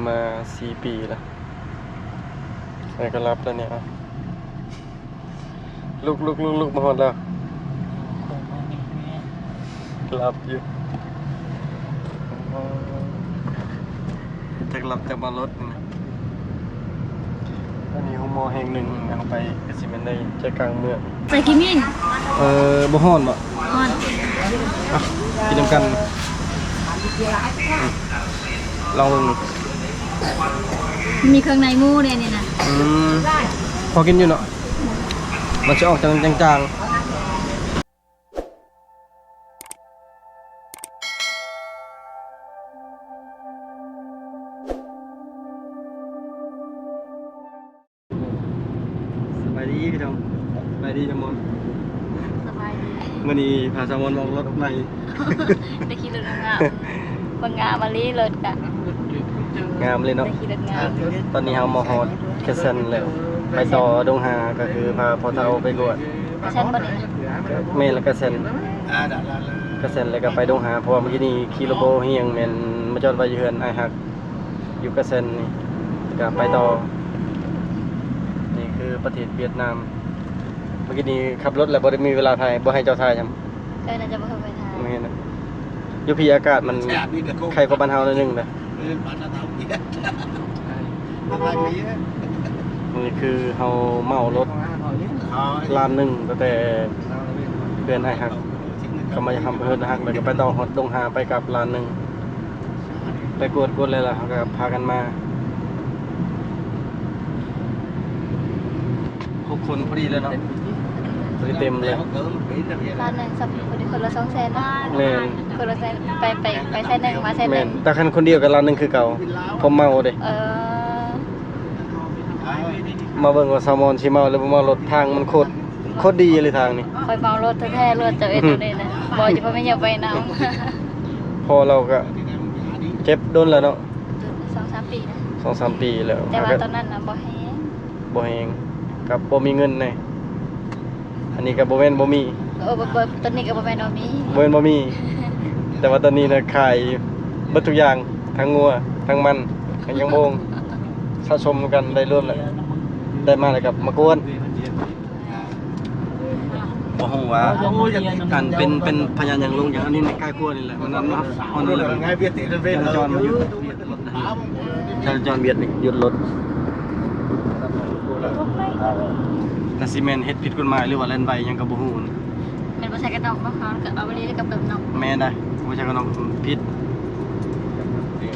ມາສີ່ປີແລ້ວ ແລ້ວກໍຫຼັບແລ້ວນີ້. ລຸກ ລຸກ ລຸກ ລຸກ ມາຮອດແລ້ວ. ຫຼັບຢູ່ ຈັກຫຼັບຈັກມາລົດນີ້ນະ. ອັນນີ້ໂຮງໝໍແຫ່ງໜຶ່ງ ເຮົາໄປກໍຊິແມ່ນໃນໃຈກາງເມືອງ. ໃສ່ຂີ້ມິ້ນ. ເອີ ບໍ່ຮ້ອນບໍ່? ຮ້ອນ. ອ່ະ ກິນນຳກັນ. ອືມ ລອງເບິ່ງ. ມີເຄື່ອງໃນໝູເດ້ນີ້ນະ. ອືມ ພໍກິນຢູ່ເນາະ. ມັນຊິອອກຈາງໆ. ສະບາຍດີພີ່ນ້ອງ. ສະບາຍດີສາວມອນ. ສະບາຍດີ. ມື້ນີ້ພາສາວມອນອອກລົດໃໝ່. ໄດ້ຂີ່ລົດງາມໆ ເບິ່ງງາມມາລີລົດກະ ງາມເລີຍເນາະ. ໄດ້ຂີ່ລົດງາມ. ຕອນນີ້ເຮົາມາຮອດກະແຊນແລ້ວ ໄປຕໍ່ດົງຫາ ກໍຄືພາພໍ່ເຖົ້າໄປກວດ. ກະແຊນບໍ່ນີ້ນະ? ແມ່ນລະ ກະແຊນ ກະແຊນ ແລ້ວກໍໄປດົງຫາ ເພາະວ່າມື້ກີ້ນີ້ຂີ່ລົດບໍ່ຮຽງ ແມ່ນມາຈອດໄວ້ຢູ່ເຮືອນອ້າຍຮັກ ຢູ່ກະແຊນນີ້ ແລ້ວກໍໄປຕໍ່. ນີ້ຄືປະເທດຫວຽດນາມ. ເມື່ອກີ້ນີ້ຂັບລົດແລ້ວບໍ່ໄດ້ມີເວລາຖ່າຍ ບໍ່ໃຫ້ເຈົ້າຖ່າຍຊ້ຳ. ເອີ ໜ້າຈະບໍ່ເຄີຍໄປຖ່າຍ. ແມ່ນນະ. ຢູ່ພີ້ອາກາດມັນໄຄກວ່າບ້ານເຮົາໜ້ອຍໜຶ່ງເດ້. ນີ້ຄືເຮົາເໝົາລົດລ້ານໜຶ່ງ ຕັ້ງແຕ່ເຮືອນອ້າຍຮັກ ກໍມາຫາເຮືອນອ້າຍຮັກ ແລ້ວກໍໄປຕໍ່ຮອດດົງຫາ ໄປກັບລ້ານໜຶ່ງ. ໄປກວດ ກວດແລ້ວ ແລ້ວເຮົາກໍພາກັນມາ ຫົກຄົນພໍດີແລ້ວເນາະ. ພໍດີເຕັມເລີຍ. ລ້ານໜຶ່ງ ສຳ ພໍດີຄົນລະສອງແສນເນາະ. ແມ່ນ. ຄົນລະແສນ ໄປ ໄປ ໄປແສນໜຶ່ງ ມາແສນໜຶ່ງ. ແມ່ນ. ແຕ່ຄັນຄົນດຽວກໍລ້ານໜຶ່ງຄືເກົ່າ ເພາະເມົາເດ້. ເອີ ມາເບິ່ງວ່າສາວມອນຊິເມົາຫຼືບໍ່ເມົາລົດ. ທາງມັນໂຄດ ໂຄດດີອີ່ຫຼີທາງນີ້. ຂ້ອຍເມົາລົດແທ້ໆ ລົດເຈົ້າເອັດເອົາເດ້ນະ. ບໍ່ ຈະບໍ່ແມ່ນຢາກໄປນຳ. ພໍ່ລາວກໍເຈັບດົນແລ້ວເນາະ. ສອງສາມປີນະ. ສອງສາມປີແລ້ວ. ແຕ່ວ່າຕອນນັ້ນນະບໍ່ແຮງ. ບໍ່ແຮງ ກັບບໍ່ມີເງິນແດ່. ອັນນີ້ກໍບໍ່ແມ່ນບໍ່ມີ. ເອີ ບໍ່ ບໍ່ ຕອນນີ້ກໍບໍ່ແມ່ນບໍ່ມີ. ບໍ່ແມ່ນບໍ່ມີ ແຕ່ວ່າຕອນນີ້ນະ ຂາຍເບິດທຸກຢ່າງ ທັງງົວ ທັງມັນ ທັງຢາງໂມງ ສະສົມນຳກັນໄດ້ລວມແລ້ວ ໄດ້ມາແລ້ວກໍມາກວນ. ບໍ່ຮູ້ວ່າອັນເປັນ ເປັນພະຍາດຫຍັງລົງຫຍັງ. ອັນນີ້ໃນໃກ້ຂົວນີ້ແຫຼະ ມັນ ມັນຮອດນີ້ແຫຼະ ຈະລາຈອນມັນຢຸດ ຈະລາຈອນຫວຽດນີ້ຢຸດລົດ. ກະຊິແມ່ນເຮັດຜິດກົດໝາຍ ຫຼືວ່າແລ່ນໄວຫຍັງກໍບໍ່ຮູ້. ແມ່ນບໍ່ໃສ່ກັນນອກບໍ່? ເຮົາກໍເອົາໄປເລີຍກັບກັນນອກ. ແມ່ນໄດ໋ ບໍ່ໃສ່ກັນນອກຜິດ.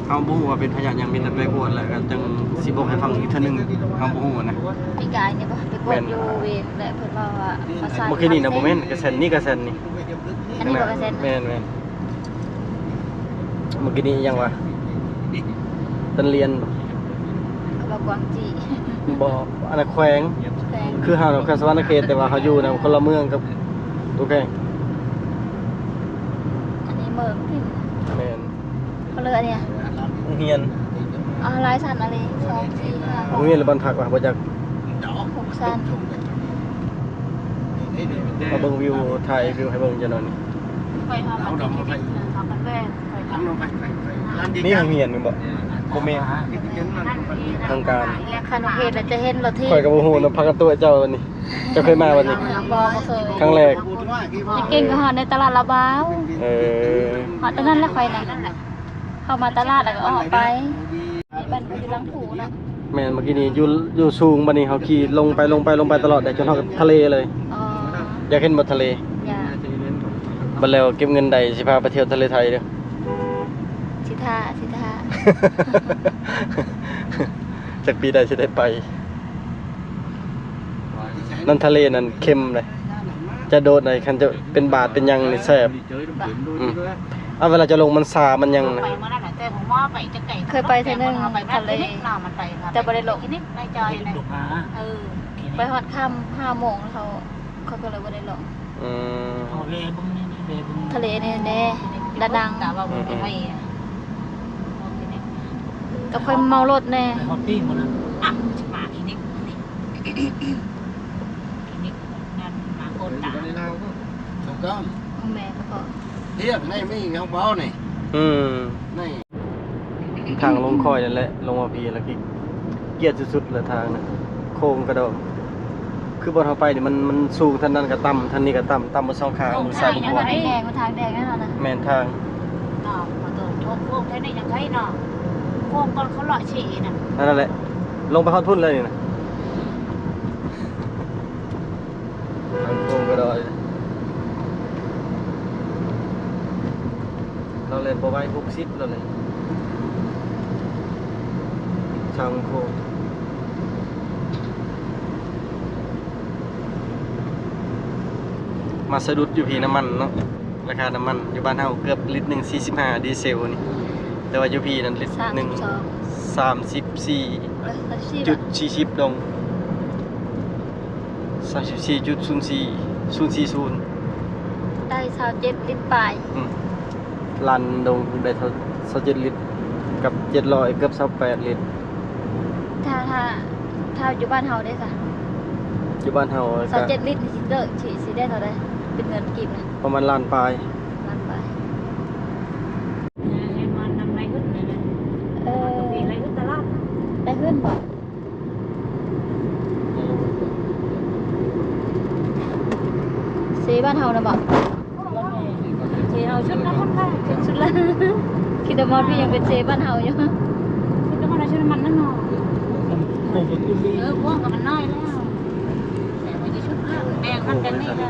ເຮົາບໍ່ຮູ້ວ່າເປັນພະຍາດຫຍັງ ມີແຕ່ໄປກວດແລ້ວກໍຈັ່ງຊິບອກໃຫ້ຟັງອີກເທື່ອໜຶ່ງ. ເຮົາບໍ່ຮູ້ນະ. ປີກາຍນີ້ບໍ່? ໄປກວດຢູ່ເວນ ແລະເພິ່ນເວົ້າວ່າ ເມື່ອຄືນນີ້ນະ ບໍ່ແມ່ນ ກະແຊນນີ້ ກະແຊນນີ້. ອັນນີ້ບໍ່ກະແຊນ? ແມ່ນໆ. ເມື່ອກີ້ນີ້ອີ່ຫຍັງວະ? ຕັນລຽນ ເຂົາວ່າກວາງຈີ. ບໍ່ ອັນນັ້ນແຂວງ. ແຂວງ. ຄືເຮົານະ ແຂວງສະຫວັນນະເຂດ ແຕ່ວ່າເຮົາຢູ່ນະ ຄົນລະເມືອງກັບຕົວແຂວງ. ອັນນີ້ເມືອງພິນ. ແມ່ນ. ເຂົາເລີຍອັນນີ້ ໂຮງຮຽນ. ອໍ ຫຼາຍຊັ້ນອີ່ຫຼີ ສອງ ສີ່ ຫ້າ ຫົກ ໂຮງຮຽນ ຫຼື ບ້ານພັກວະ ບໍ່ຈັກ. ຫົກຊັ້ນ. ມາເບິ່ງວິວ ຖ່າຍວິວໃຫ້ເບິ່ງຈັກໜ່ອຍນີ້. ໄປຫາ ໄປຫາກັນແວ່ ໄປທາງ ນີ້ໂຮງຮຽນແມ່ນບໍ່? ບໍ່ແມ່ນ ທາງການ. ຄັນເຮົາເຮັດແລ້ວຈະເຫັນລົດຖີບ. ຂ້ອຍກໍບໍ່ຮູ້ນຳ ພາກັນຕົວະເຈົ້ານີ້. ເຈົ້າເຄີຍມາບໍ່ນີ້? ບໍ່ ບໍ່ເຄີຍ. ຄັ້ງແລກ. ເກັ່ງກໍຮອດໃນຕະຫຼາດລາວບາວ. ເອີ ຮອດຕອນນັ້ນແຫຼະຂ້ອຍນະ. ເຂົ້າມາຕະຫຼາດແລ້ວກໍອອກໄປ. ບ້ານເພິ່ນຢູ່ຫຼັງພູເນາະ. ແມ່ນ ເມື່ອກີ້ນີ້ຢູ່ ຢູ່ສູງ ບັດນີ້ເຮົາຂີ່ລົງໄປ ລົງໄປ ລົງໄປຕະຫຼອດເດ້ ຈົນຮອດທະເລເລີຍ. ອໍ ຢາກເຫັນບໍ່ທະເລ? ຢາກ. ບັດແລ້ວເກັບເງິນໄດ້ ຊິພາໄປທ່ຽວທະເລໄທເດີ້. ຊິຖ້າ ຊິຖ້າ. ຈັກປີໃດຊິໄດ້ໄປ. ນ້ຳທະເລນັ້ນເຄັມເດ້ ຈະໂດດໃນ ຄັນຈະເປັນບາດເປັນຫຍັງນີ້ແສບ. ອືມ ເອົາ ເວລາຈະລົງມັນຊາ ມັນຫຍັງນະ. ເຄີຍໄປເທື່ອໜຶ່ງທະເລ ແຕ່ບໍ່ໄດ້ລົງ. ໄປຮອດຄ່ຳ ຫ້າໂມງ ເຂົາ ເຂົາກໍເລີຍບໍ່ໄດ້ລົງ. ອືມ ທະເລແນ່ໆ ດານັງ. ອືມໆ ກັບຂ້ອຍເມົາລົດແນ່. ໄປຮອດປີ້ໝົດນະ. ແມ່ນບໍ່ພໍ. ອືມ ນີ້ ທາງລົງຄ່ອຍນັ້ນແຫຼະ ລົງມາພີ້ລະກະກຽດສຸດໆລະທາງນະ ໂຄ້ງກະດອກ. ຄືບ່ອນເຮົາໄປນີ້ ມັນ ມັນສູງ ທາງນັ້ນກະຕ່ຳ ທາງນີ້ກະຕ່ຳ ຕ່ຳໝົດສອງຂ້າງ ມືຊ້າຍມືຂວາ. ທາງແດງ ທາງແດງນັ້ນນະ. ແມ່ນທາງ ເນາະ ໂອ້ໂຫ ໂຄ້ງແທ້ນີ້ຍັງໄກເນາະ ໂຄ້ງກ່ອນເຂົາເລາະເຊນະ. ນັ້ນແຫຼະ ລົງໄປຮອດພຸ້ນເລີຍນີ້ນະ. ທາງໂຄ້ງກະດອຍ ລາວແລ່ນບໍ່ໄວ ຫົກສິບລາວແລ່ນ ທາງໂຄ້ງ. ມາສະດຸດຢູ່ພີ້ ນ້ຳມັນເນາະ. ລາຄານ້ຳມັນຢູ່ບ້ານເຮົາເກືອບລິດໜຶ່ງສີ່ສິບຫ້າ ດີເຊວນີ້ ແຕ່ວ່າຢູ່ພີ້ນັ້ນລິດໜຶ່ງສາມສິບສີ່ ເອີ ສາມສິບສີ່ ຈຸດສີ່ສິບ ດອງ ສາມສິບສີ່ຈຸດສູນສີ່ ສູນສີ່ສູນ ໄດ້ຊາວເຈັດລິດປາຍ. ອືມ ລັນດົງໄດ້ຊາວເຈັດລິດກັບເຈັດຮ້ອຍ ເກືອບຊາວແປດລິດ. ຖ້າ ຖ້າ ຖ້າຢູ່ບ້ານເຮົາເດ້ຊະ? ຢູ່ບ້ານເຮົາ ຊາວເຈັດລິດນີ້ຊິເກີດ ຊິ ຊິໄດ້ເທົ່າໃດ ເປັນເງິນກີບນະ? ປະມານລ້ານປາຍ. ລ້ານປາຍ. ເອີ ໄດ້ຂຶ້ນບໍ່? ເຊບ້ານເຮົານະບໍ່? ເຊເຮົາຊຸດນະຄົນໄທ ເປັນຊຸດລະ ຄິດວ່າມອດມີຫຍັງເປັນເຊບ້ານເຮົາຢູ່ ຊຸດນະຄົນໄທ ຊຸດມັນນັ້ນເນາະ. ເອີ ພວກກໍມັນນ້ອຍແລ້ວ ແຕ່ວ່າຢູ່ຊຸດລະ ແບ່ງກັນແຕ່ນີ້ລະ.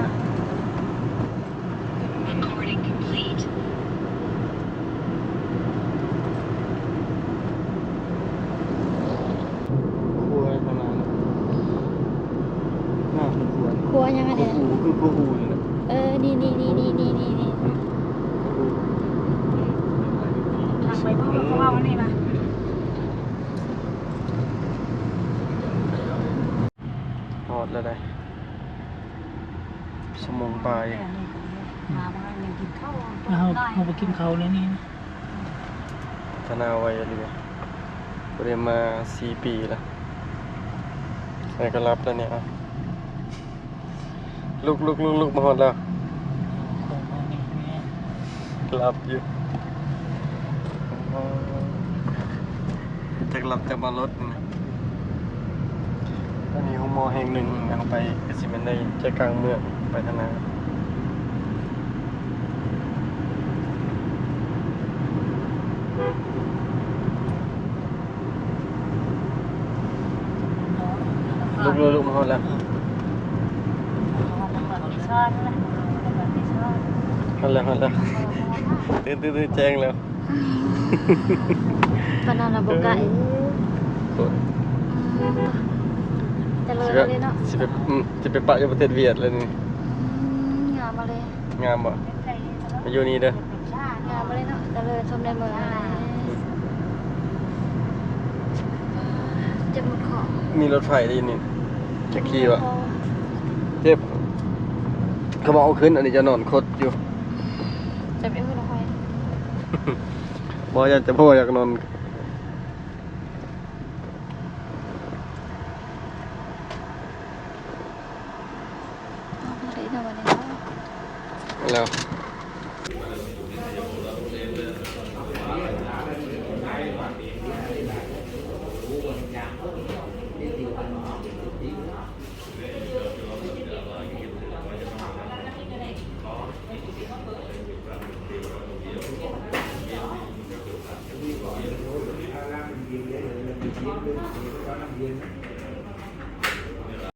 ຄົວຂະໜາດນັ້ນ ໜ້າສົມຄວນ. ຄົວຫຍັງອັນນີ້ນະ? ຄືຄົວອູ່ນີ້ແຫຼະ. ເອີ ນີ້ໆ ນີ້ໆ ນີ້ໆ ນີ້ໆ ທາງໄປເບິ່ງເຂົາເວົ້າອັນນີ້ນະ. ຮອດແລ້ວໃດ໋ ຊົ່ວໂມງປາຍ. ເຮົາ ເຮົາບໍ່ກິນເຂົ້າແລ້ວນີ້ນະ. ທະນາໄວອີ່ຫຼີ ບໍ່ໄດ້ມາສີ່ປີລະ. ແລ້ວກໍຫຼັບແລ້ວນີ້. ລຸກ ລຸກ ລຸກ ລຸກ ມາຮອດແລ້ວ. ຫຼັບຢູ່ ຈັກຫຼັບຈັກມາລົດນີ້ນະ. ອັນນີ້ໂຮງໝໍແຫ່ງໜຶ່ງ ເຮົາໄປກະຊິແມ່ນໃນໃຈກາງເມືອງ ໄປທາງໜ້າ. ລຸກ ລຸກ ລຸກ ມາຮອດແລ້ວ. ຮອດແລ້ວ ຮອດແລ້ວ ຮອດແລ້ວ. ຕື່ນ ຕື່ນ ຕື່ນ ແຈ້ງແລ້ວ. ປານນັ້ນລະບໍ່ໄກ. ເອີ ຈະເລີຍເລີຍເນາະ. ຊິໄປ ອືມ ຊິໄປປະຢູ່ປະເທດຫວຽດແລ້ວນີ້. ອືມ ງາມມາເລີຍ. ງາມບໍ່? ມາຢູ່ນີ້ເດີ. ງາມມາເລີຍເນາະ ຈະເລີນຊົມໃນເມືອງ. ເຈັບໝົດຄໍ. ມີລົດໄຟໄດ້ຢູ່ນີ້ ຈັກຂີ່ບໍ່? ເຈັບ. ເຂົາບອກເອົາຂຶ້ນ ອັນນີ້ຈະນອນຄົດຢູ່. ເຈັບຢູ່ນະຂ້ອຍ. ບໍ່ ຢ້ານຈະບໍ່ຢາກນອນ. ອອກມາໄດ້ແລ້ວບັດນີ້ເນາະ. ແລ້ວ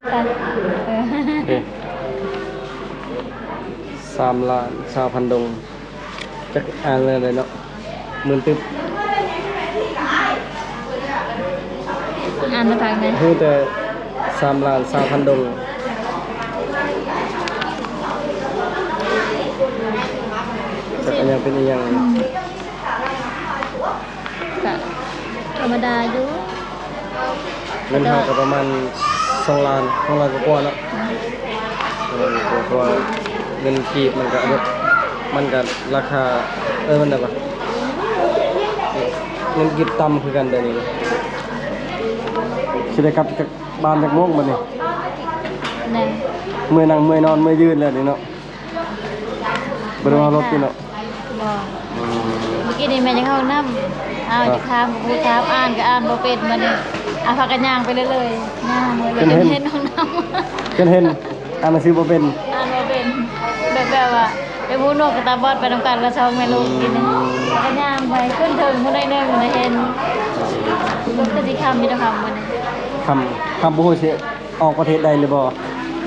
ເອີ ໂອເຄ ສາມລ້ານຊາວພັນດົງ ຈັກອ່ານແນວໃດເນາະ ມື່ນຕຶບ. ອ່ານມາທາງໃດ? ຮູ້ແຕ່ສາມລ້ານຊາວພັນດົງ ຈັກອັນຫຍັງເປັນອີ່ຫຍັງ. ອືມ ກະທຳມະດາຢູ່. ເງິນເຮົາກໍປະມານສອງລ້ານ ສອງລ້ານກວ່າໆເນາະ. ເອີ ເພາະວ່າເງິນກີບມັນກໍ ມັນກໍລາຄາ ເອີ ມັນແບບວ່າ ເງິນກີບຕ່ຳຄືກັນດຽວນີ້. ຊິໄດ້ກັບຈາກບ້ານຈັກໂມງບັດນີ້? ແມ່ນ ເມື່ອຍນັ່ງເມື່ອຍນອນເມື່ອຍຢືນແລ້ວນີ້ເນາະ. ບໍ່ໄດ້ເວົ້າລົດຕິເນາະ. ອືມ ເມື່ອກີ້ນີ້ແມ່ຈະເຂົ້າຫ້ອງນ້ຳ ອ້າວ ເອີ ຈະຖາມກໍບໍ່ຖາມ ອ່ານກໍອ່ານບໍ່ເປັນ ບັດນີ້ ອ່າ ພາກັນຍ່າງໄປເລື້ອຍໆ ຍ່າງເລີຍ ຈົນເຫັນ ຈົນເຫັນຫ້ອງນ້ຳ ຈົນເຫັນ ອ່ານໜັງສືບໍ່ເປັນ ອ່ານບໍ່ເປັນ ແບບ ແບບວ່າ ໄປຫູໜວກກັບຕາບອດໄປນຳກັນລະ ສອງແມ່ລູກ ອືມ ກິນນີ້ ແລ້ວກໍຍ່າງໄປຂຶ້ນເທິງພຸ້ນໜ້ອຍໜຶ່ງ ໄດ້ເຫັນ ກໍຊິຄ່ຳຢູ່ດອກຄ່ຳມື້ນີ້ ຄ່ຳ ຄ່ຳບໍ່ຮູ້ຊິອອກປະເທດໄດ້ຫຼືບໍ່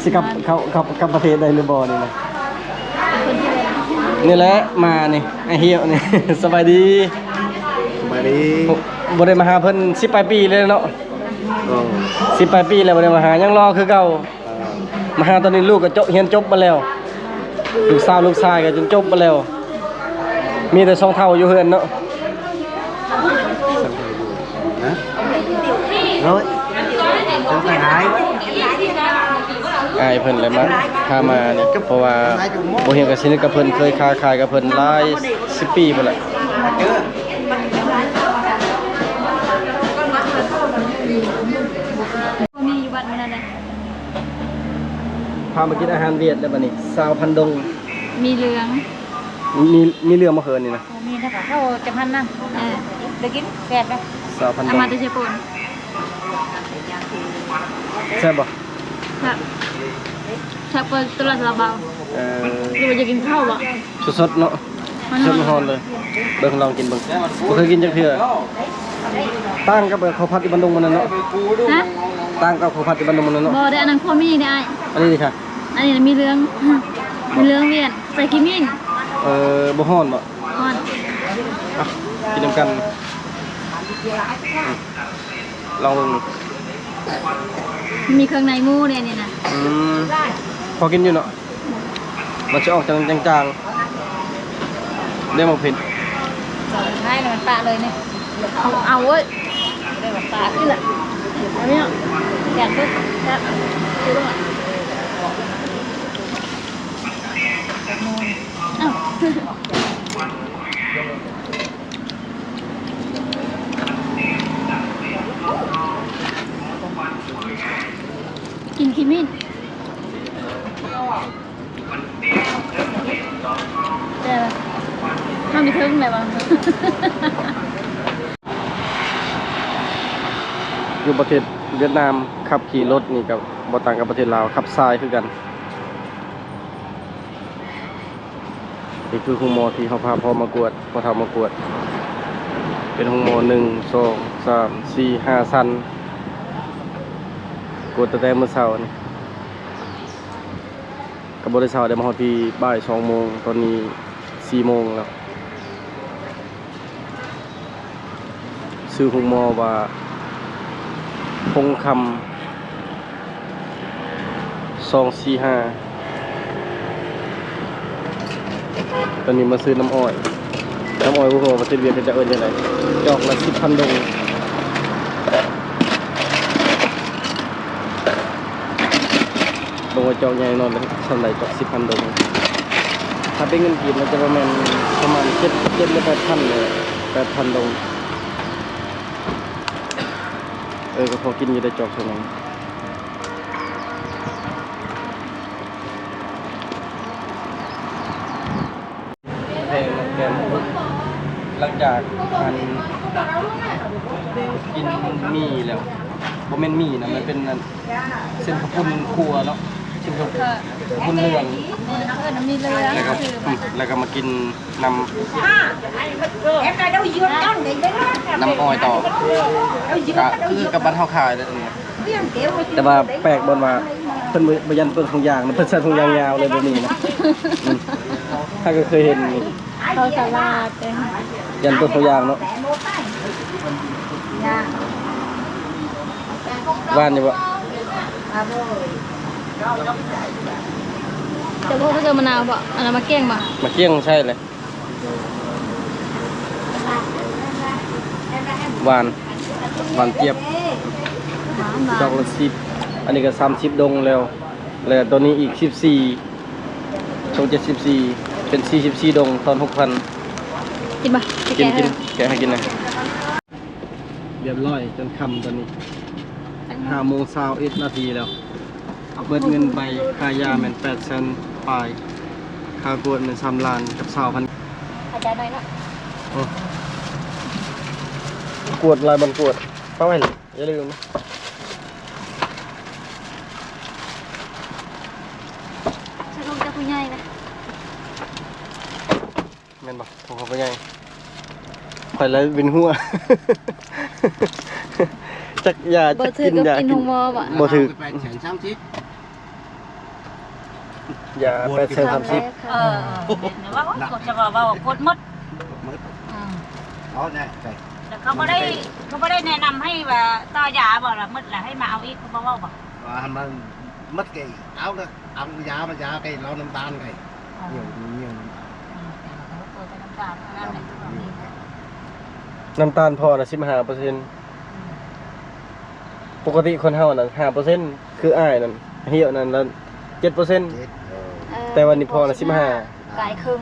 ຊິກັບ ແມ່ນ ເຂົ້າ ເຂົ້າ ກັບປະເທດໄດ້ຫຼືບໍ່ນີ້ນະ ນີ້ແຫຼະ ມານີ້ ອ້າຍຮຽວນີ້ ສະບາຍດີ ສະບາຍດີ ບໍ່ ບໍ່ໄດ້ມາຫາເພິ່ນສິບປາຍປີແລ້ວເນາະ ເອີ ສິບປາຍປີແລ້ວບໍ່ໄດ້ມາຫາ ຍັງຫຼໍ່ຄືເກົ່າ. ມາຫາຕອນນີ້ລູກກໍຈົບ ຮຽນຈົບໝົດແລ້ວ ລູກສາວລູກຊາຍກໍຈົນຈົບໝົດແລ້ວ ມີແຕ່ສອງເຖົ້າຢູ່ເຮືອນເນາະ ຮະ ໂອ້ຍ ເປັນໄປຫາຍ ອ້າຍເພິ່ນແຫຼະມາ ພາມານີ້ ເພາະວ່າບໍ່ຮຽນກໍສະໜິດກັບເພິ່ນ ເຄີຍຄ້າຂາຍກັບເພິ່ນຫຼາຍສິບປີພຸ້ນແຫຼະ ບໍ່ມີຢູ່ວັດມື້ນັ້ນເດ້. ພາມາກິນອາຫານຫວຽດແລ້ວບັດນີ້ ຊາວພັນດົງ ໝີ່ເຫຼືອງ ມີ ມີເຫຼືອງບໍ່ເຄີຍນີ້ນະ ໂອ້ ມີນະ ເຂົ້າຈະພັນນະ ເອີ ໄດ້ກິນແຊບເດ້ ຊາວພັນດົງ ເອົາມາແຕ່ເຊໂປນ ແຊບບໍ່? ແຊບ ແຊບກວ່າຕົວລະຊາວບາດ ເອີ ຫຼືວ່າຢາກກິນເຂົ້າບໍ່? ສົດໆເນາະ ມັນຮ້ອນ ສົດຮ້ອນເລີຍ ເບິ່ງລອງກິນເບິ່ງ ບໍ່ເຄີຍກິນຈັກເທື່ອ ຕ່າງກັບເຂົ້າຜັດຢູ່ບ້ານດົງມື້ນັ້ນເນາະ ຮະ ຕ່າງກັບເຂົ້າຜັດຢູ່ບ້ານດົງມື້ນັ້ນເນາະ ບໍ່ໄດ້ ອັນນັ້ນຂົ້ວໝີ່ເດ້ອ້າຍ ອັນນີ້ເດ້ ອັນນີ້ມີເຫຼືອງ ມີເຫຼືອງຫວຽດ ໃສ່ຂີ້ໝິ້ນ ເອີ ບໍ່ຮ້ອນບໍ່? ຮ້ອນ ອ່ະ ກິນນຳກັນ ລອງເບິ່ງ ມີເຄື່ອງໃນໝູເດ້ນີ້ນະ ອືມ ພໍກິນຢູ່ເນາະ ມັນຊິອອກຈາງໆ ເດ້ ໝາກເຜັດ ສຸດທ້າຍມັນປະເລີຍນີ້ ເອົາ ເອົາເວີ້ຍ ເດ້ ມັນປະ ກິນລະ ອັນນີ້ ແຊບເດີ້ ແຊບ ເອົ້າ. ກິນຂີ້ໝິ້ນ ແຕ່ທາງນີ້ເທິງແຫຼະວ່າ ຢູ່ປະເທດຫວຽດນາມ ຂັບຂີ່ລົດນີ້ກໍບໍ່ຕ່າງກັບປະເທດລາວ ຂັບຊາຍຄືກັນ. ນີ້ຄືໂຮງໝໍທີ່ເຮົາພາພໍ່ມາກວດ ພໍ່ເຖົ້າມາກວດ ເປັນໂຮງໝໍ ໜຶ່ງ ສອງ ສາມ ສີ່ ຫ້າ ຊັ້ນ ກວດຕັ້ງແຕ່ມື້ເຊົ້ານີ້ ກໍບໍ່ໄດ້ເຊົ້າເດ້ ມາຮອດພີ້ບ່າຍສອງໂມງ ຕອນນີ້ສີ່ໂມງແລ້ວ. ຊື່ໂຮງໝໍວ່າ ພົງຄຳ ສອງສີ່ຫ້າ ຕອນນີ້ມາຊື້ນ້ຳອ້ອຍ ນ້ຳອ້ອຍ ບໍ່ຮູ້ວ່າປະເທດຫວຽດເຂົາເຈົ້າເອີ້ນຈັ່ງໃດ ຈອກລະສິບພັນດົງ ເບິ່ງວ່າຈອກໃຫຍ່ນ້ອຍສ່ຳໃດ ຈອກສິບພັນດົງ ຖ້າເປັນເງິນກີບມັນຈະປະມານ ປະມານເຈັດ ເຈັດ ຫຼື ແປດພັນນີ້ແຫຼະ ແປດພັນດົງ. ເອີ ກໍພໍກິນຢູ່ໄດ້ຈອກເທົ່ານັ້ນ ແພງແພງ ຫຼັງຈາກອັນກິນໝີ່ແລ້ວ ບໍ່ແມ່ນໝີ່ນະ ມັນເປັນອັນ ເສັ້ນເຂົ້າປຸ້ນຂົ້ວເນາະ ເສັ້ນເຂົ້າປຸ້ນເຫຼືອງ ເອີ ເອີ້ນໝີ່ເຫຼືອງ ແລ້ວກໍ ແລ້ວກໍມາກິນນ້ຳ ນ້ຳອ້ອຍຕໍ່ ກະຄືກັບບ້ານເຮົາຂາຍເດ້ ແຕ່ວ່າແປກບ່ອນວ່າ ເພິ່ນບໍ່ ບໍ່ຢ້ານເປືອງຖົງຢາງນະ ເພິ່ນໃສ່ຖົງຢາງຍາວເລີຍ ບໍ່ມີນະ ອືມ ເຮົາກໍເຄີຍເຫັນ ເຂົ້າສາລາດເດ້ ຢ້ານເບິ່ງເຂົາຍ່າງເນາະ ຫວານຢູ່ບໍ່? ເຈົ້າບໍ່ໃສ່ມະນາວບໍ່? ອັນນັ້ນໝາກກ້ຽງບໍ່? ໝາກກ້ຽງໃສ່ເລີຍ ຫວານ ຫວານຈຽບ ຫວານ ຫວານ ດອກລະສິບ ອັນນີ້ກໍສາມສິບດົງແລ້ວ ແລະ ຕົວນີ້ອີກສິບສີ່ ຊ່ອງເຈັດສິບສີ່ ເປັນສີ່ສິບສີ່ດົງ ທອນຫົກພັນ ກິນບໍ່? ກິນ ກິນ ແກະໃຫ້ກິນແດ່ ຮຽບຮ້ອຍ ຈົນຄ່ຳຕອນນີ້ ຫ້າໂມງຊາວເອັດນາທີແລ້ວ ເບິດເງິນໄປ ຄ່າຢາແມ່ນແປດແສນປາຍ ຄ່າກວດແມ່ນສາມລ້ານກັບຊາວພັນ. ຢ່າໜ້ອຍເນາະ ອືມ ກວດຫຼາຍບ່ອນກວດ ເອົາໄວ້ເລີຍ ຢ່າລືມ ສະຫຼຸບເຈົ້າຜູ້ໃຫຍ່ນະ ແມ່ນບໍ່ ຂອງເຂົາບໍ່ໃຫຍ່ ຂ້ອຍລະວິນຫົວ ຈັກຢາ ບໍ່ຖືກ ຈັກກິນຢາ ກິນໂຮງໝໍບໍ່ ບໍ່ຖືກ ແປດແສນສາມສິບ ຢາແປດແສນສາມສິບ ເອີ ແມ່ນວ່າ ໂອ້ຍ ເຂົາຈະວ່າ ເວົ້າກົດໝົດ ໝົດ ອືມ ເອົາແນ່ ແລ້ວເຂົາບໍ່ໄດ້ ເຂົາບໍ່ໄດ້ແນະນຳໃຫ້ວ່າຕໍ່ຢາບໍ່ລະ ໝົດລະ ໃຫ້ມາເອົາອີກ ເຂົາບໍ່ເວົ້າບໍ່ ວ່າໃຫ້ມັນໝົດກໍເອົາ ກໍເອົາຢາມາຢາໄປເລົ່ານ້ຳຕານໄປ ອໍ ຫຍັງ ຫຍັງ ອືມ ນ້ຳຕານ ນ້ຳຕານພໍນະ ສິບຫ້າເປີເຊັນ ອືມ ປົກກະຕິຄົນເຮົານັ້ນຫ້າເປີເຊັນ ຄືອ້າຍນັ້ນ ອາຍຸນັ້ນລະເຈັດເປີເຊັນ ເຈັດ ເອີ ແຕ່ວ່ານີ້ພໍນະສິບຫ້າ ຫຼາຍເຄິ່ງ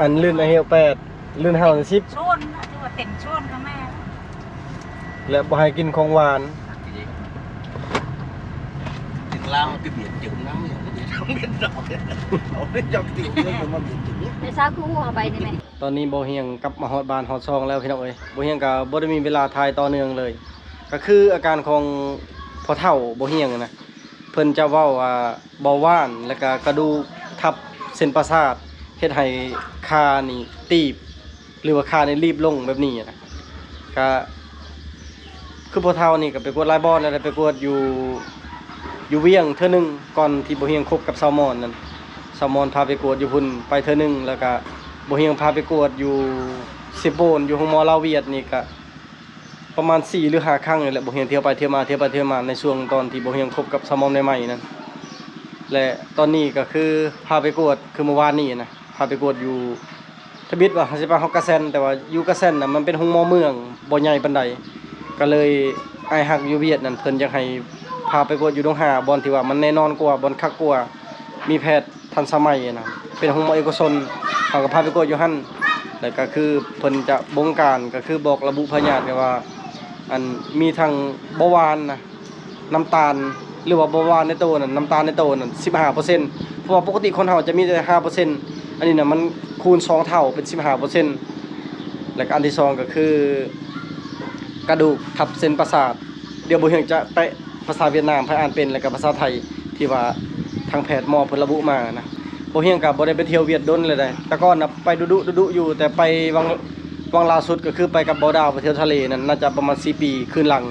ອັນລຸ້ນອາຍຸແປດ ລຸ້ນເຮົານະສິບ ໂຊນນະ ຖືວ່າເຕັມໂຊນຂອງແມ່ ແລະບໍ່ໃຫ້ກິນຂອງຫວານ ເຖິງລາວທີ່ບຽດຈຶ່ງນຳ ຫຍັງບຽດ ບຽດດອກ ເອົາໄປຈອກຕິວເລີຍ ມາບຽດຈຶ່ງ ແຕ່ຊາວຄືຮູ້ເອົາໄປນີ້ແມ່ ຕອນນີ້ບໍ່ຮຽງກັບມາຮອດບ້ານຮອດຊ່ອງແລ້ວ ພີ່ນ້ອງເອີຍ ບໍ່ຮຽງກໍບໍ່ໄດ້ມີເວລາຖ່າຍຕໍ່ເນື່ອງເລີຍ ກໍຄືອາການຂອງພໍ່ເຖົ້າບໍ່ຮຽງນະ ເພິ່ນຈະເວົ້າວ່າເບົາຫວານ ແລ້ວກະກະດູກທັບເສັ້ນປະສາດ ເຮັດໃຫ້ຂານີ້ຕີບ ຫຼືວ່າຂານີ້ລີບລົງແບບນີ້ນະ ກະຄືພໍ່ເຖົ້ານີ້ກະໄປກວດຫຼາຍບ່ອນແລ້ວ ໄດ້ໄປກວດຢູ່ ຢູ່ວຽງເທື່ອໜຶ່ງ ກ່ອນທີ່ບໍ່ຮຽງຄົບກັບສາວມອນນັ້ນ ສາວມອນພາໄປກວດຢູ່ພຸ້ນໄປເທື່ອໜຶ່ງ ແລ້ວກະບໍ່ຮຽງພາໄປກວດຢູ່ເຊໂປນ ຢູ່ໂຮງໝໍລາວຫວຽດນີ້ກະ ປະມານສີ່ຫຼືຫ້າຄັ້ງນີ້ແຫຼະ ບໍ່ຮຽງທ່ຽວໄປທ່ຽວມາ ທ່ຽວໄປທ່ຽວມາ ໃນຊ່ວງຕອນທີ່ບໍ່ຮຽງຄົບກັບສາວມອນໃໝ່ໆນັ້ນ ແລະຕອນນີ້ກໍຄືພາໄປກວດ ຄືມື້ວານນີ້ນະ ພາໄປກວດຢູ່ທະບິດວ່າເຮົາຊິໄປຮອດກະແຊນ ແຕ່ວ່າຢູ່ກະແຊນນະ ມັນເປັນໂຮງໝໍເມືອງ ບໍ່ໃຫຍ່ປານໃດ ກໍເລີຍອ້າຍຮັກຢູ່ຫວຽດນັ້ນ ເພິ່ນຢາກໃຫ້ພາໄປກວດຢູ່ດົງຫາ ບ່ອນທີ່ວ່າມັນແນ່ນອນກວ່າ ບ່ອນຄັກກວ່າ ມີແພດ ທັນສະໄໝນະ ເປັນໂຮງໝໍເອກະຊົນ ເຮົາກໍພາໄປກວດຢູ່ຫັ້ນ ແລ້ວກໍຄືເພິ່ນຈະບົງການ ກໍຄືບອກລະບຸພະຍາດແບບວ່າ ອັນ ມີທັງເບົາຫວານນະ ນ້ຳຕານ ຫຼືວ່າເບົາຫວານໃນໂຕນັ້ນ ນ້ຳຕານໃນໂຕນັ້ນ ສິບຫ້າເປີເຊັນ ເພາະວ່າປົກກະຕິຄົນເຮົາຈະມີແຕ່ຫ້າເປີເຊັນ ອັນນີ້ນະ ມັນຄູນສອງເທົ່າ ເປັນສິບຫ້າເປີເຊັນ ແລ້ວກໍອັນທີສອງກໍຄື ກະດູກທັບເສັ້ນປະສາດ ດຽວບໍ່ຮຽງຈະແຕະພາສາຫວຽດນາມໃຫ້ອ່ານເປັນ ແລ້ວກໍພາສາໄທທີ່ວ່າທາງແພດໝໍເພິ່ນລະບຸມານະ ບໍ່ຮຽງກໍບໍ່ໄດ້ໄປທ່ຽວຫວຽດດົນແລ້ວໃດ ແຕ່ກ່ອນນະໄປດຸໆ ດຸໆຢູ່ ແຕ່ໄປຫວ່າງ ຫວ່າງລ່າສຸດກໍຄືໄປກັບເບົາດາວໄປທ່ຽວທະເລນັ້ນ ໜ້າຈະປະມານສີ່ປີຄືນຫຼັງ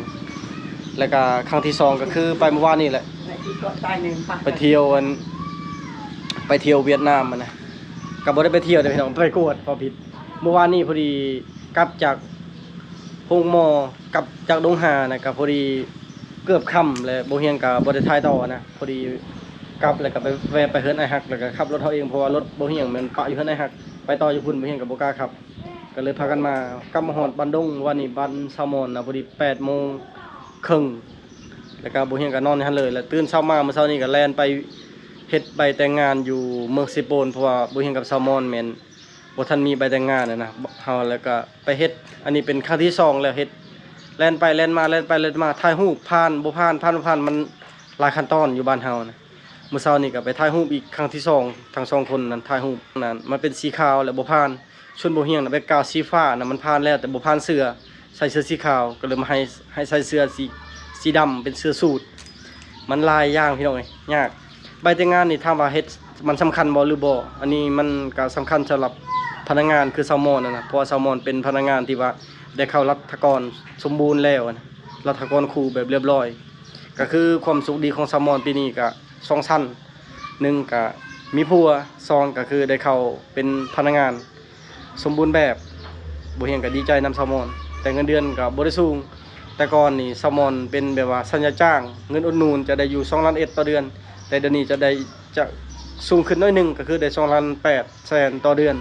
ແລ້ວກໍຄັ້ງທີສອງກໍຄືໄປມື້ວານນີ້ແຫຼະ ໄປທ່ຽວອັນ ໄປທ່ຽວຫວຽດນາມຫັ້ນນະ ກໍບໍ່ໄດ້ໄປທ່ຽວເດ້ພີ່ນ້ອງ ໄປກວດ ເວົ້າຜິດ ມື້ວານນີ້ພໍດີກັບຈາກໂຮງໝໍ ກັບຈາກດົງຫານະ ກໍພໍດີເກືອບຄ່ຳ ແລະ ບໍ່ຮຽງກໍບໍ່ໄດ້ຖ່າຍຕໍ່ນະ ພໍດີກັບ ແລ້ວກໍໄປແວ່ໄປເຮືອນອ້າຍຮັກ ແລ້ວກໍຂັບລົດເຮົາເອງ ເພາະວ່າລົດບໍ່ຮຽງແມ່ນປະຢູ່ເຮືອນອ້າຍຮັກ ໄປຕໍ່ຢູ່ພຸ້ນບໍ່ຮຽງກໍບໍ່ກ້າຂັບ ກໍເລີຍພາກັນມາ ກັບມາຮອດບ້ານດົງ ວານນີ້ບ້ານຊາວມອນນະ ພໍດີແປດໂມງເຄິ່ງ ແລ້ວກໍບໍ່ຮຽງກໍນອນຢູ່ຫັ້ນເລີຍ ແລ້ວຕື່ນເຊົ້າມາມື້ເຊົ້ານີ້ກໍແລ່ນໄປເຮັດໃບແຕ່ງງານຢູ່ເມືອງເຊໂປນ ເພາະວ່າບໍ່ຮຽງກັບຊາວມອນແມ່ນ ບໍ່ທັນມີໃບແຕ່ງງານນະ ເຮົາແລ້ວກໍໄປເຮັດ ອັນນີ້ເປັນຄັ້ງທີສອງແລ້ວເຮັດ ແລ່ນໄປແລ່ນມາ ແລ່ນໄປແລ່ນມາ ຖ່າຍຮູບຜ່ານບໍ່ຜ່ານ ຜ່ານບໍ່ຜ່ານ ມັນຫຼາຍຂັ້ນຕອນຢູ່ບ້ານເຮົານະ ມື້ເຊົ້ານີ້ກໍໄປຖ່າຍຮູບອີກຄັ້ງທີສອງ ທັງສອງຄົນນັ້ນຖ່າຍຮູບນັ້ນ ມັນເປັນສີຂາວແລ້ວບໍ່ຜ່ານ ສ່ວນບໍ່ຮຽງນະ ແບັກກຣາວສີຟ້ານະ ມັນຜ່ານແລ້ວ ແຕ່ບໍ່ຜ່ານເສື້ອ ໃສ່ເສື້ອສີຂາວ ກໍເລີຍມາໃຫ້ ໃຫ້ໃສ່ເສື້ອສີ ສີດຳ ເປັນເສື້ອສູດ ມັນຫຼາຍຢ່າງພີ່ນ້ອງເອີຍ ຍາກ ໃບແຕ່ງງານນີ້ຖາມວ່າເຮັດ ມັນສຳຄັນບໍ່ ຫຼືບໍ່ ອັນນີ້ມັນກໍສຳຄັນສຳລັບພະນັກງານຄືຊາວມອນຫັ້ນນະ ເພາະວ່າຊາວມອນເປັນພະນັກງານທີ່ວ່າໄດ້ເຂົ້າລັດຖະກອນສົມບູນແລ້ວນະ ລັດຖະກອນຄູ່ແບບລຽບລ້ອຍ ກໍຄືຄວາມໂຊກດີຂອງຊາວມອນປີນີ້ກໍສອງຊັ້ນ ໜຶ່ງກໍມີຜົວ ສອງກໍຄືໄດ້ເຂົ້າເປັນພະນັກງານ ສົມບູນແບບ ບໍ່ຮຽງກໍດີໃຈນຳຊາວມອນ ແຕ່ເງິນເດືອນກໍບໍ່ໄດ້ສູງ ແຕ່ກ່ອນນີ້ຊາວມອນເປັນແບບວ່າສັນຍາຈ້າງ ເງິນອຸດໜູນຈະໄດ້ຢູ່ສອງລ້ານເອັດຕໍ່ເດືອນ ແຕ່ດຽວນີ້ຈະໄດ້ ຈະສູງຂຶ້ນໜ້ອຍໜຶ່ງ ກໍຄືໄດ້ສອງລ້ານແປດແສນຕໍ່ເດືອນ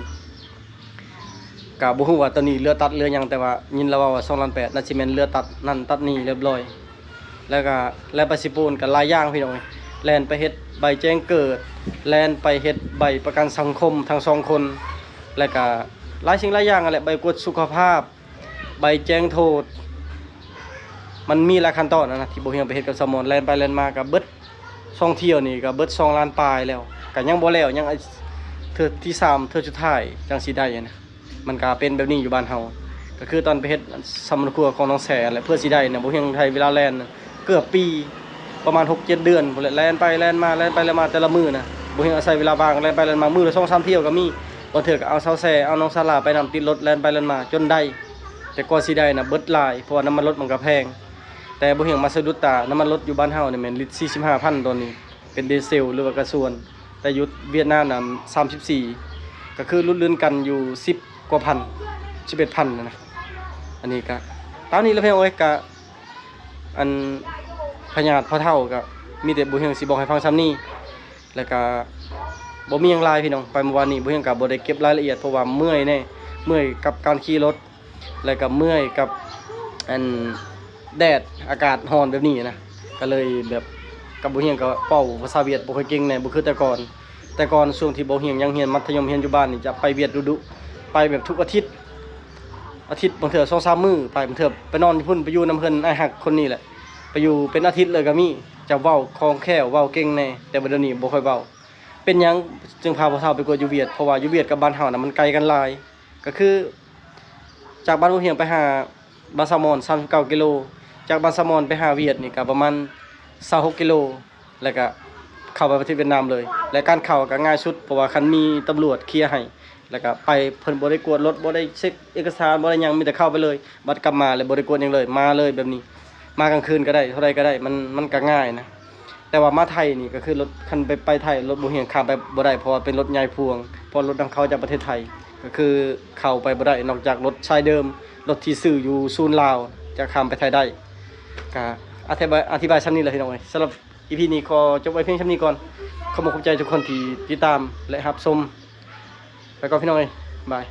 ກໍບໍ່ຮູ້ວ່າຕອນນີ້ເຫຼືອຕັດເຫຼືອຫຍັງ ແຕ່ວ່າຍິນລາວເວົ້າວ່າສອງລ້ານແປດ ໜ້າຊິແມ່ນເຫຼືອຕັດນັ້ນຕັດນີ້ລຽບລ້ອຍ ແລ້ວກໍແລ່ນໄປເຊໂປນກໍຫຼາຍຢ່າງພີ່ນ້ອງເອີຍ ແລ່ນໄປເຮັດໃບແຈ້ງເກີດ ແລ່ນໄປເຮັດໃບປະກັນສັງຄົມທັງສອງຄົນ ແລ້ວກໍຫຼາຍສິ່ງຫຼາຍຢ່າງຫັ້ນແຫຼະ ໃບກວດສຸຂະພາບ ໃບແຈ້ງໂທດ ມັນມີຫຼາຍຂັ້ນຕອນຫັ້ນນະ ທີ່ບໍ່ຮຽງໄປເຮັດກັບຊາວມອນ ແລ່ນໄປແລ່ນມາກໍເບິດ ສອງທ່ຽວນີ້ກໍເບິດສອງລ້ານປາຍແລ້ວ ກໍຍັງບໍ່ແລ້ວ ຍັງ ເທື່ອທີສາມ ເທື່ອສຸດທ້າຍຈັ່ງຊິໄດ້ນະ. ມັນກະເປັນແບບນີ້ຢູ່ບ້ານເຮົາ ກະຄືຕອນໄປເຮັດສຳມະນະຄົວຂອງໜອງແຊແຫຼະ ເພື່ອຊິໄດ້ນະ ບໍ່ຮຽງໃຊ້ເວລາແລ່ນເກືອບປີ ປະມານຫົກເຈັດເດືອນພຸ້ນແຫຼະ ແລ່ນໄປແລ່ນມາ ແລ່ນໄປແລ່ນມາ ແຕ່ລະມື້ນະ ບໍ່ຮຽງອາໄສເວລາວ່າງ ແລ່ນໄປແລ່ນມາ ມື້ລະສອງສາມທ່ຽວກະມີ. ບາງເທື່ອກະເອົາສາວແຊ ເອົານ້ອງສາລາໄປນຳ ຕິດລົດແລ່ນໄປແລ່ນມາຈົນໄດ້. ແຕ່ກວ່າຊິໄດ້ນະ ເບິດຫຼາຍ ເພາະວ່ານ້ຳມັນລົດມັນກະແພງ. ແຕ່ບໍ່ຮຽງມາສະດຸດຕາ ນ້ຳມັນລົດຢູ່ບ້ານເຮົານີ້ແມ່ນລິດສີ່ສິບຫ້າພັນຕອນນີ້ ເປັນດີເຊວ ຫຼືວ່າກາຊວນ. ແຕ່ຢູ່ຫວຽດນາມນະ ສາມສິບສີ່ ກະຄືຫຼຸດເລື່ອນກັນຢູ່ສິບກວ່າພັນ ສິບເອັດພັນຫັ້ນນະ. ອັນນີ້ກະຕາມນີ້ແຫຼະພີ່ນ້ອງເອີຍ ກະ ອັນ ພະຍາດພໍ່ເຖົ້າ ກະມີແຕ່ບໍ່ຮຽງຊິບອກໃຫ້ຟັງຊ່ຳນີ້. ແລ້ວກະບໍ່ມີຫຍັງຫຼາຍພີ່ນ້ອງ ໄປມື້ວານນີ້ບໍ່ຮຽງກະບໍ່ໄດ້ເກັບລາຍລະອຽດ ເພາະວ່າເມື່ອຍແນ່ ເມື່ອຍກັບການຂີ່ລົດ ແລ້ວກະເມື່ອຍກັບ ອັນ ແດດ ອາກາດຮ້ອນແບບນີ້ນະ ກະເລີຍແບບ ກັບບໍ່ຮຽງກະເວົ້າພາສາຫວຽດບໍ່ຄ່ອຍເກັ່ງແນ່ ບໍ່ຄືແຕ່ກ່ອນ. ແຕ່ກ່ອນຊ່ວງທີ່ບໍ່ຮຽງຍັງຮຽນມັດທະຍົມ ຮຽນຢູ່ບ້ານນີ້ ຈະໄປຫວຽດດຸໆ ໄປແບບທຸກອາທິດ ອາທິດ ບາງເທື່ອສອງສາມມື້ໄປ ບາງເທື່ອໄປນອນຢູ່ພຸ້ນ ໄປຢູ່ນຳເພິ່ນ ອ້າຍຮັກຄົນນີ້ແຫຼະ ໄປຢູ່ເປັນອາທິດເລີຍກະມີ ຈະເວົ້າຄ່ອງແຄ້ວ ເວົ້າເກັ່ງແນ່. ແຕ່ວ່າດຽວນີ້ບໍ່ຄ່ອຍເວົ້າ. ເປັນຫຍັງຈຶ່ງພາພໍ່ເຖົ້າໄປກວດຢູ່ຫວຽດ? ເພາະວ່າຢູ່ຫວຽດກັບບ້ານເຮົານະ ມັນໄກກັນຫຼາຍ ກະຄືຈາກບ້ານບໍ່ຮຽງໄປຫາບ້ານສາມອນ ສາມສິບເກົ້າກິໂລ ຈາກບ້ານສາມອນໄປຫາຫວຽດນີ້ກະປະມານຊາວຫົກກິໂລ ແລ້ວກະເຂົ້າໄປປະເທດຫວຽດນາມເລີຍ. ແລະການເຂົ້າກະງ່າຍສຸດ ເພາະວ່າຄັນມີຕຳຫຼວດເຄຍໃຫ້ ແລ້ວກະໄປ ເພິ່ນບໍ່ໄດ້ກວດລົດ ບໍ່ໄດ້ເຊັກເອກະສານ ບໍ່ໄດ້ຫຍັງ ມີແຕ່ເຂົ້າໄປເລີຍ ບັດກັບມາແລ້ວບໍ່ໄດ້ກວດຫຍັງເລີຍ ມາເລີຍແບບນີ້. ມາກາງຄືນກະໄດ້ ເທົ່າໃດກະໄດ້ ມັນ ມັນກະງ່າຍນະ. ແຕ່ວ່າມາໄທນີ້ກະຄືລົດ ຄັນໄປ ໄປໄທລົດບໍ່ຮຽງຂ້າມໄປບໍ່ໄດ້ ເພາະວ່າເປັນລົດໃຫຍ່ພວງ ເພາະລົດນຳເຂົ້າຈາກປະເທດໄທ ກະຄືເຂົ້າໄປບໍ່ໄດ້ ນອກຈາກລົດຊາຍເດີມ ລົດທີ່ຊື້ຢູ່ສູນລາວ ຈະຂ້າມໄປໄທໄດ້. ກະອະທິບາຍ ອະທິບາຍຊ່ຳນີ້ແຫຼະພີ່ນ້ອງເອີຍ. ສຳລັບອີພີນີ້ຂໍຈົບໄວ້ພຽງຊ່ຳນີ້ກ່ອນ. ຂອບອົກຂອບໃຈທຸກຄົນທີ່ຕິດຕາມ ແລະ ຮັບຊົມ. ໄປກ່ອນພີ່ນ້ອງເອີຍ ບາຍ.